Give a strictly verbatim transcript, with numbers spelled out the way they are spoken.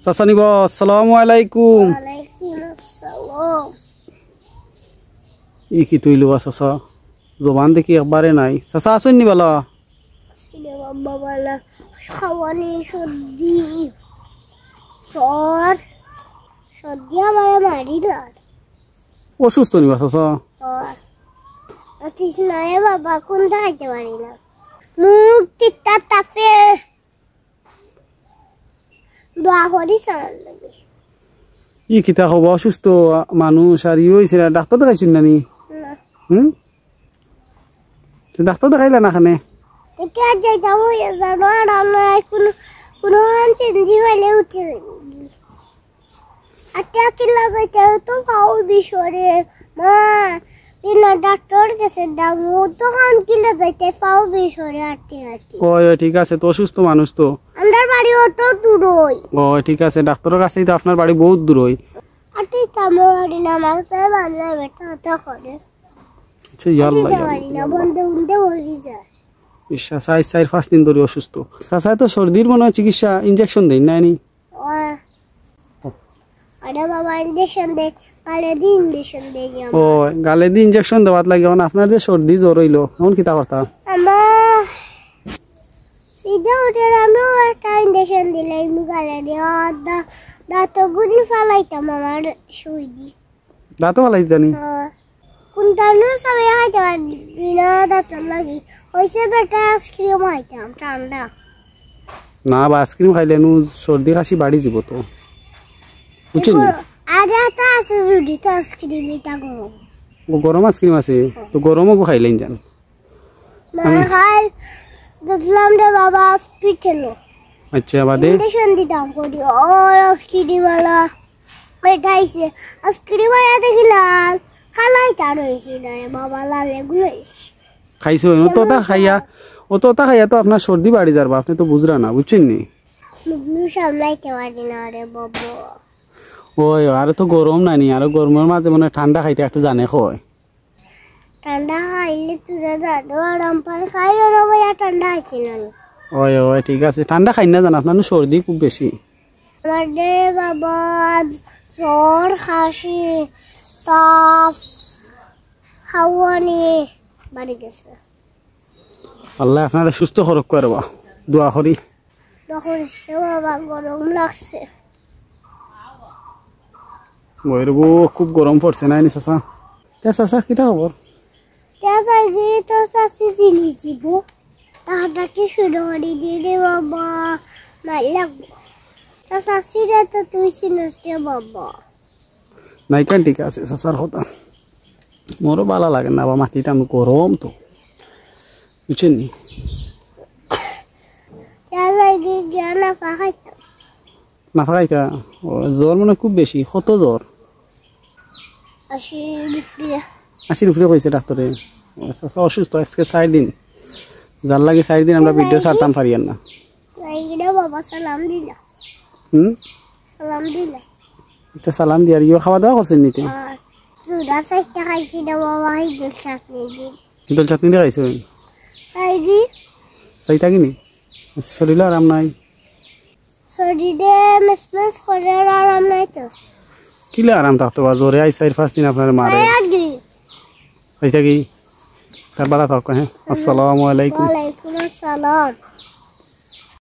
চাচা নিবা, আসসালামু আলাইকুম। ওয়ালাইকুম আসসালাম। ই কিতা অইলো বা চাচা? জবান দেখি একবারে নাই। চাচা আছইন নি বালা? আছি রে বাবা বালা। খাওয়ানি সর্দি, জ্বর, সর্দি আমারে মারিলার। অসুস্থ নি বা চাচা? ও, অতিশ নায় বাবা, কুন্তা খাইতে পারি না। মুখ তিতা তাপে। দোয়া করি চালার লাগি। ই কিতা কও বা, অসুস্থ মানুষ আর ই অইছে না, ডাক্তার দেখাইছইন না নি? না। হুম? তো ডাক্তার দেখাইলা না কেনে? ইতা যাইতাম অইয়া জানো, আর আমরা কুনু, কুনু আন চেঞ্জি পাইলে উঠি যাইবো। আটিয়া কিলা যাইতে তো পাও বিষরে, মা, দিনা ডাক্তার গেছে দাম, ও তো কান কিলা যাইতে পাও বিষরে আটি আটি। ওই, ওই, ঠিক আছে, তো অসুস্থ মানুষ তো। আমরার বাড়ি অত দূরই। ওই, ঠিক আছে, ডাক্তারর কাছেই তো আপনার বাড়ি বহুত দূরই। আটি তামো বাড়ি না, আমার তো বাংলা বেটা অত করে। আচ্ছা, ইয়া আটি আল্লাহ, ইয়া পারি না, আল্লাহ। বন্ধ বন্ধ হয়ে যায়। ইস, চাচা চাইর পাঁচ দিন ধরি অসুস্থ। চাচায় তো সর্দির মনে হয় চিকিৎসা, ইনজেকশন দেইন, নায় নি? ও। আরে বাবা, ইনজেকশন দে, গালে দি ইনজেকশন দে নি আমার। ও, গালে দি ইনজেকশন দেওয়াত লাগে। এখন আপনার যে সর্দি জ্বর অইলো, এখন কিতা করতা? আমার সিধা উঠে আমিও একটা ইনজেকশন দিলাম গালে দি। আর দা-, দাঁত গুলি ফালাইতাম আমার সুই দি। দাঁতও ফালাই দিতা নি? হ্যাঁ। কুন্তা নু সবে খাইতে পারি না দাঁতর লাগি। অইছে বেটা আইসক্রিম খাইতাম, ঠান্ডা। না বা, আইসক্রিম খাইলে নু সর্দি কাশি বাড়ি যিবো তো। বুঝছইন নি? আরে তো আছে যদি তো আইসক্রিম, ইটা গরম। ও গরম আইসক্রিম আছে, তো গরমও খাইলেন যান। না খাই, দেখলাম রে বাবা হসপিটালো। আচ্ছা, বাদে? ইনজেকশন দিতাম করি, ও আইসক্রিমওয়ালা। বেটা আইছে, আইসক্রিম আয়া দেখিলাম, কালাই তার অইছে না রে বাবা, লাল এগুলো অইছে। খাইছো, ও তো ওটা খাইয়া, ও তো ওটা খাইয়া তো আপনার সর্দি বাড়ি যার বা, আপনি তো বুঝরা না, বুঝছইন নি? মুখ নু সামলাইতে পারি না রে বাবা। ওই, আরে তো গরম নাই নি, আরো গরমর মাঝে মনে হয় ঠান্ডা খাইতে একটু জানে কয়। ঠান্ডা খাইলে তোরা জানো আরাম পায়, খাইও না ভাইয়া, ঠান্ডা খাইছি না আমি। ওই, ওই, ঠিক আছে, ঠান্ডা খাই না জান, আপনার নু সর্দি খুব বেশি। আমার রে বাবা, জ্বর, কাশি, তাপ, খাওয়ানি বাড়ি গেছে। আল্লাহ আপনারে সুস্থ করউক্কা রে বা, দোয়া করি। দোয়া করিস রে বাবা, গরম লাগছে। বইরে বউ, খুব গরম পড়ছে না নি চাচা? তে চাচা, কিতা খবর? তে যাইবি তো চাচি চিনি দিব। তাহাটা কি শুরু করি দি রে বাবা, মার লাগবো। তো চাচিরে তো তুই চিনস রে বাবা। নাইখান ঠিক আছে, চাচার কথা। মোরও বালা লাগে না বা, মাটিটা আমি গরম তো, বুঝছইন নি? চা লাগি গিয়া না পাকাইতাম। না পাকাইতা? ও, জ্বর মনে হয় খুব বেশি। কত জ্বর? আশির উপরে। আশির উপরে কইছে ডাক্তারে। ও, চাচা অসুস্থ আজকে চাইর দিন, যার লাগি চাইর দিন আমরা ভিডিও ছাড়তাম পারিয়ার না। এই রে বাবা, সালাম দিলা। হুম? সালাম দিলা। আচ্ছা, সালাম দিয়ার ইয়ে খাওয়া দাওয়া করছইন নি তে? আর চুড়া চাইরটা খাইছি রে বাবা, ইদুল চাটনি দি। ইদুল চাটনি দি খাইছো? খাইছি। চাইতা কি নি? শরীরও আরাম নাই? শরীরে মেসমেস করে, আর আরাম নাই তো। কিলা আরাম থাকতো বা, জ্বরে আইজ চাইর পাঁচ দিন আপনারে মারে। খাই আর কি? চাইতা কি? তার বালা থাকো, হ্যাঁ? আসসালামু আলাইকুম। ওয়ালাইকুম আসসালাম।